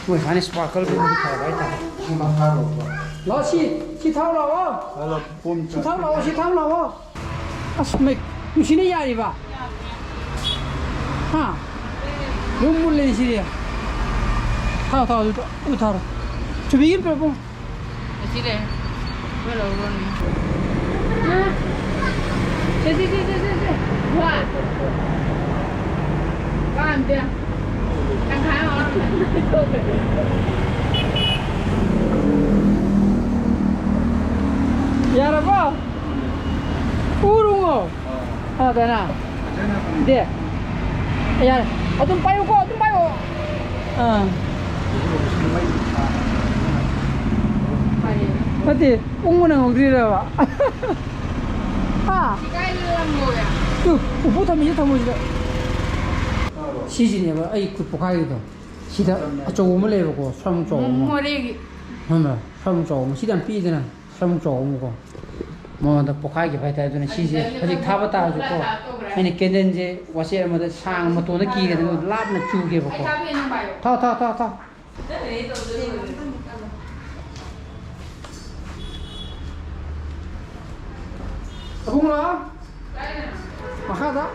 ꯃꯣꯏ ꯁꯨꯃꯥꯏꯅ sparkle ꯇꯧꯕꯗꯤ ꯐꯕ ꯍꯥꯏꯇꯥꯔꯦ꯫ ꯁꯤ ꯃꯈꯥ ꯂꯧꯕ꯫ ꯂꯥꯛꯑꯣ, ꯁꯤ, ꯁꯤ ꯊꯥꯎ ꯂꯥꯛꯑꯣ꯫ ꯍꯜꯂꯣ, ꯄꯨꯝ ꯁꯤ ꯊꯥꯎ ꯂꯥꯛꯑꯣ, ꯁꯤ ꯊꯥꯎ ꯂꯥꯛꯑꯣ꯫ ꯑꯁ, ꯃꯩ ꯅꯨꯡꯁꯤꯠꯅ ꯌꯥꯔꯤꯕ? ꯍꯥ? ꯂꯣꯏ ꯃꯨꯠꯂꯦ ꯁꯤꯗꯤ꯫ ꯊꯥꯎ, ꯊꯥꯎ, ꯑꯗꯨ, ꯑꯗꯨ ꯊꯥꯔꯣ꯫ ꯆꯨꯕꯤꯒꯤ ꯑꯝꯇ ꯄꯨꯡ꯫ ꯑꯁꯤ ꯂꯩ꯫ ꯂꯣꯏ ꯂꯧꯔꯣꯅꯦ꯫ ꯁꯦ, ꯁꯦ, ꯁꯦ, ꯁꯦ, ꯁꯦ, ꯁꯦ꯫ ꯋꯥ꯫ ꯀꯥꯟꯗꯦ꯫ ꯇꯪꯈꯥꯏ ꯑꯃ꯫ ꯌꯥꯔꯕꯣ? ꯎꯔꯨꯉꯣ꯫ ꯑꯥ, ꯀꯅꯥ? ꯗꯦ꯫ ꯌꯥꯔꯦ꯫ ꯑꯗꯨꯝ ꯄꯥꯏꯌꯨꯀꯣ, ꯑꯗꯨꯝ ꯄꯥꯏꯌꯣ꯫ ꯑꯥ꯫ ꯅꯠꯇꯦ, ꯎꯪꯕ ꯅꯪꯍꯧꯗ꯭ꯔꯤꯔꯕ? ꯍꯥ? ꯏꯀꯥꯏꯗꯅ ꯂꯪꯍꯧꯋꯦ꯫ ꯇꯨ, ꯎꯄꯨ ꯊꯝꯃꯤꯁꯦ ꯊꯝꯃꯣ ꯁꯤꯗ꯫ ꯁꯤꯁꯤꯅꯦꯕ ꯑꯩ ꯈꯨꯠ ꯄꯣꯛꯈꯥꯏꯔꯤꯗꯣ꯫ ꯁꯤꯗ ꯑꯆꯧꯕ ꯑꯃ ꯂꯩꯌꯦꯕꯀꯣ, ꯁ꯭ꯔꯝ ꯑꯆꯧꯕ ꯑꯃ꯫ ꯃꯣꯔꯦꯒꯤ꯫ ꯈꯪꯕ꯭ꯔꯥ? ꯁ꯭ꯔꯝ ꯑꯆꯧꯕ ꯑꯃ꯫ ꯁꯤꯗꯤ ꯌꯥꯝ ꯄꯤꯛꯏꯗꯅ, ꯁ꯭ꯔꯝ ꯑꯆꯧꯕ ꯑꯃꯀꯣ꯫ ꯃꯉꯣꯟꯗ ꯄꯣꯛꯈꯥꯏꯈꯤꯕ ꯍꯥꯏꯇꯥꯔꯦ꯫ ꯑꯗꯨꯅ ꯁꯤꯁꯦ ꯍꯧꯖꯤꯛ ꯊꯥꯕ ꯇꯥꯔꯁꯨꯀꯣ, ꯑꯩꯅ ꯀꯦꯟꯗꯜꯁꯦ ꯋꯥꯆꯦꯠ ꯑꯃꯗ ꯁꯥꯡ ꯃꯇꯣꯟꯗ ꯀꯤꯔꯦꯗꯅ ꯂꯥꯞꯅ ꯆꯨꯒꯦꯕꯀꯣ꯫ ꯊꯥꯎ, ꯊꯥꯎ, ꯊꯥꯎ, ꯊꯥꯎ꯫ ꯑꯕꯨꯡꯂꯣ? ꯃꯈꯥꯗ?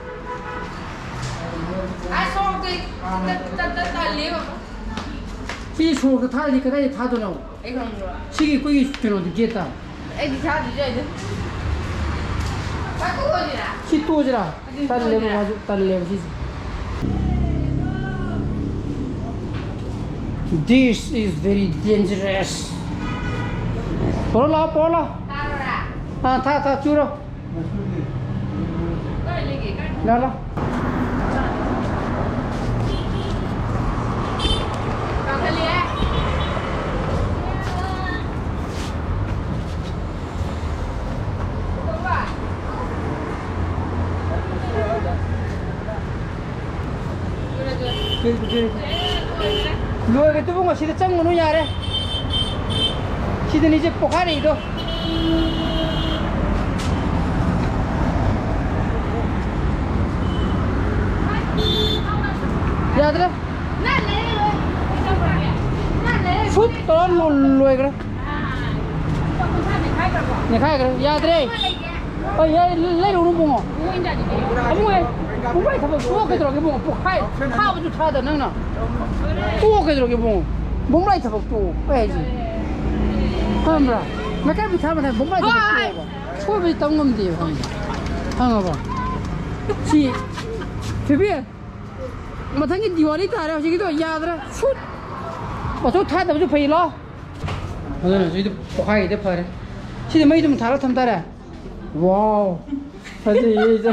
ꯑꯥ, ꯁꯣꯔꯣꯛꯇ ꯇꯠ-, ꯇꯠ-, ꯇꯠ-, ꯇꯠꯂꯦꯕ꯫ ꯁꯤ ꯁꯣꯔꯣꯛꯇ ꯊꯥꯗ꯭ꯔꯗꯤ ꯀꯗꯥꯏꯗ ꯊꯥꯗꯣꯏꯅꯣ? ꯑꯩ ꯈꯪꯕ꯭ꯔꯣ? ꯁꯤꯒꯤ ꯑꯩꯈꯣꯏꯒꯤ ꯀꯩꯅꯣꯗꯤ ꯒꯦꯠꯇ꯫ ꯑꯩꯗꯤ ꯊꯥꯗ꯭ꯔꯁꯨ ꯌꯥꯏꯗ꯫ ꯆꯥꯊꯣꯛꯑꯁꯤꯔꯥ? ꯁꯤ ꯇꯣꯛꯑꯁꯤꯔꯥ? ꯇꯜꯂꯦꯕ, ꯃꯥꯁꯨ ꯇꯜꯂꯦꯕ ꯁꯤꯁꯦ꯫ This is very dangerous. ꯄꯨꯔꯣ ꯂꯥꯛꯑꯣ, ꯄꯨꯔꯣ ꯂꯥꯛꯑꯣ꯫ ꯑꯥ, ꯊꯥ, ꯊꯥ, ꯆꯨꯔꯣ꯫ ꯂꯥ, ꯂꯥ꯫ ꯂꯣꯏꯔꯦ, ꯇꯨꯕꯨ ꯉꯁꯤꯗ ꯆꯪꯉꯨꯅꯨ ꯌꯥꯔꯦ꯫ ꯁꯤꯗꯅꯤꯁꯦ ꯄꯣꯈꯥꯏꯔꯛꯏꯗꯣ꯫ ꯌꯥꯗ꯭ꯔꯦ꯫ ꯁꯨꯠ ꯇꯧꯔ ꯂꯣ-, ꯂꯣꯏꯈ꯭ꯔꯦ꯫ ꯅꯦꯈꯥꯏꯈ꯭ꯔꯦ꯫ ꯌꯥꯗ꯭ꯔꯦ꯫ ꯑꯩ, ꯑꯩ ꯂꯩꯔꯨꯅꯨ ꯕꯨꯡꯉꯣ꯫ ꯑꯕꯨꯡꯉꯣ, ꯕꯨꯡꯉꯣ, ꯊꯕꯛ ꯇꯣꯛꯑꯣ ꯀꯩꯗꯧꯔꯒꯦ ꯕꯨꯡꯉꯣ? ꯄꯣꯈꯥꯏ, ꯊꯥꯕꯁꯨ ꯊꯥꯗ ꯅꯪꯅ꯫ ꯇꯣꯛꯑꯣ ꯀꯩꯗꯧꯔꯒꯦ ꯕꯨꯡꯉꯣ? ꯕꯨꯡꯉꯣ ꯊꯕꯛ ꯇꯣꯛꯑꯣ꯫ ꯑꯩ ꯍꯥꯏꯁꯦ꯫ ꯈꯪꯕ꯭ꯔꯥ? ꯃꯩꯀꯥꯏ ꯃꯩꯊꯥ ꯃꯊꯥ ꯕꯨꯡꯉꯣ ꯊꯕꯛ ꯇꯣꯛꯑꯣꯕ꯫ ꯁꯣꯏꯕꯗꯤ ꯇꯝ ꯉꯝꯗꯦꯕ, ꯈꯪꯕ꯭ꯔꯥ? ꯈꯪꯉꯕ? ꯁꯤ, ꯊꯣꯏꯕꯤ, ꯃꯊꯪꯒꯤ ꯗꯤꯋꯥꯂꯤ ꯇꯥꯔꯦ, ꯍꯧꯖꯤꯛꯀꯤꯗꯣ ꯌꯥꯗ꯭ꯔꯦ꯫ ꯁꯨꯠ! ꯃꯆꯨ ꯊꯥꯗꯕꯁꯨ ꯐꯩ, ꯂꯥꯎ꯫ ꯑꯗꯨꯅ ꯍꯧꯖꯤꯛꯇꯤ ꯄꯣꯈꯥꯏꯒꯤꯗ ꯐꯔꯦ꯫ ꯁꯤꯗꯤ ꯃꯩ ꯑꯗꯨꯝ ꯊꯥꯜꯂ ꯊꯝ ꯇꯥꯔꯦ꯫ ꯋꯥꯎ! ꯐꯖꯩꯌꯦ, ꯑꯩꯁꯦ꯫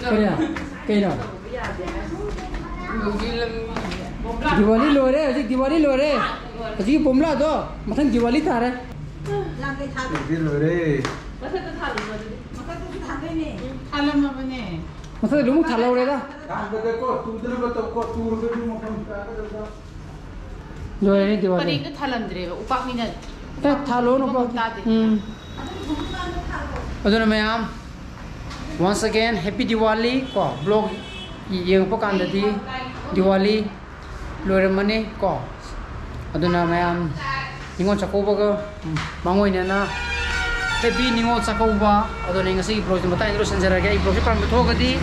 ꯀꯔꯤ? ꯀꯩꯅꯣ? ꯗꯤꯋꯥꯂꯤ ꯂꯣꯏꯔꯦ, ꯍꯧꯖꯤꯛ ꯗꯤꯋꯥꯂꯤ ꯂꯣꯏꯔꯦ꯫ ꯍꯧꯖꯤꯛꯀꯤ ꯕꯣꯝꯂꯥꯗꯣ ꯃꯊꯪ ꯗꯤꯋꯥꯂꯤ ꯇꯥꯔꯦ꯫ ꯗꯤꯋꯥꯂꯤ ꯂꯣꯏꯔꯦ꯫ ꯃꯊꯛꯇ ꯊꯥꯜꯂꯨꯔꯣ ꯑꯗꯨꯗꯤ꯫ ꯃꯊꯛꯇꯁꯨ ꯊꯥꯟꯗꯣꯏꯅꯦ꯫ ꯎꯝ, ꯊꯥꯜꯂꯝꯃꯕꯅꯦ꯫ ꯃꯊꯛꯇ ꯂꯣꯏꯅꯃꯛ ꯊꯥꯜꯍꯧꯔꯦꯗ꯫ ꯊꯥꯟꯕꯗꯀꯣ ꯇꯨꯗꯅꯕ ꯇꯧꯀꯣ, ꯇꯨꯔꯒꯗꯤ ꯃꯐꯝ ꯆꯥꯒꯗꯕ꯫ ꯂꯣꯏꯔꯦ ꯗꯤꯋꯥꯂꯤ꯫ ꯄꯔꯦꯡꯗꯣ ꯊꯥꯜꯂꯝꯗ꯭ꯔꯦꯕ, ꯎꯄꯥꯛꯅꯤꯅ꯫ ꯑꯦ, ꯊꯥꯜꯂꯣ, ꯎꯄꯥꯛ ꯅꯨꯄꯥ꯫ ꯇꯥꯗꯦ꯫ ꯎꯝ꯫ ꯑꯗꯨꯅ ꯃꯌꯥꯝ, once again, happy Diwali ꯀꯣ, vlog ꯌꯦꯡꯉꯛꯄ ꯀꯥꯟꯗꯗꯤ ꯗꯤꯋꯥꯂꯤ ꯂꯣꯏꯔꯝꯃꯅꯤ ꯀꯣ꯫ ꯑꯗꯨꯅ ꯃꯌꯥꯝ ꯅꯤꯉꯣꯜ ꯆꯥꯛꯀꯧꯕꯒ ꯃꯥꯡꯑꯣꯏꯅꯅ happy ꯅꯤꯉꯣꯜ ꯆꯥꯛꯀꯧꯕ꯫ ꯑꯗꯨꯅ ꯑꯩ ꯉꯁꯤꯒꯤ vlogꯁꯦ ꯃꯇꯥꯡ ꯑꯁꯤꯗ ꯂꯣꯏꯁꯤꯟꯖꯔꯒꯦ꯫ ꯑꯩ vlogꯁꯦ ꯄꯥꯝꯕ ꯊꯣꯛꯑꯒꯗꯤ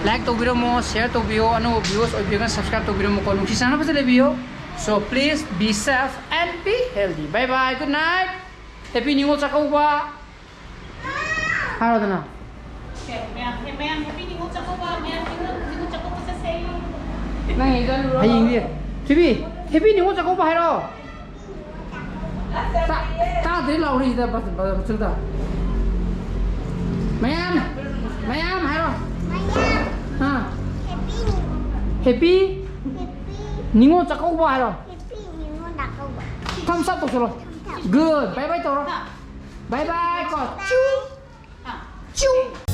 like ꯇꯧꯕꯤꯔꯝꯃꯣ, share ꯇꯧꯕꯤꯌꯣ, ꯑꯅꯧꯕ viewers ꯑꯣꯏꯕꯤꯔꯒꯅ subscribe ꯇꯧꯕꯤꯔꯝꯃꯨꯀꯣ꯫ ꯅꯨꯡꯁꯤ ꯆꯥꯟꯅꯕꯁꯦ ꯂꯩꯕꯤꯌꯣ꯫ So please be safe and be healthy. Bye bye. Good night. Happy Ningol Chakkouba. ꯍꯥꯏꯔꯣꯗꯅ꯫ ꯃꯌꯥꯝ, ꯃꯌꯥꯝ happy ꯅꯤꯉꯣꯜ ꯆꯥꯛꯀꯧꯕ, ꯃꯌꯥꯝ ꯅꯤꯉꯣꯜ, ꯅꯤꯉꯣꯜ ꯆꯥꯛꯀꯧꯕ ꯆꯠꯁꯦ꯫ ꯍꯌꯦꯡꯗꯤ꯫ ꯊꯣꯏꯕꯤ, happy ꯅꯤꯉꯣꯜ ꯆꯥꯛꯀꯧꯕ ꯍꯥꯏꯔꯣ꯫ ꯇꯥ-, ꯇꯥꯗ꯭ꯔꯦ ꯂꯥꯎꯔꯤꯁꯤꯗ ꯕ-, ꯕ-, ꯕꯁꯨꯜꯗ꯫ ꯃꯌꯥꯝ, ꯃꯌꯥꯝ ꯍꯥꯏꯔꯣ꯫ ꯑꯥ꯫ Happy ꯅꯤꯉꯣꯜ ꯆꯥꯛꯀꯧꯕ ꯍꯥꯏꯔꯣ꯫ Thumbs up ꯇꯧꯁꯜꯂꯣ꯫ Good. Bye bye ꯇꯧꯔꯣ꯫ Bye bye ꯀꯣ꯫ ꯆꯨ꯫ ꯆꯨ꯫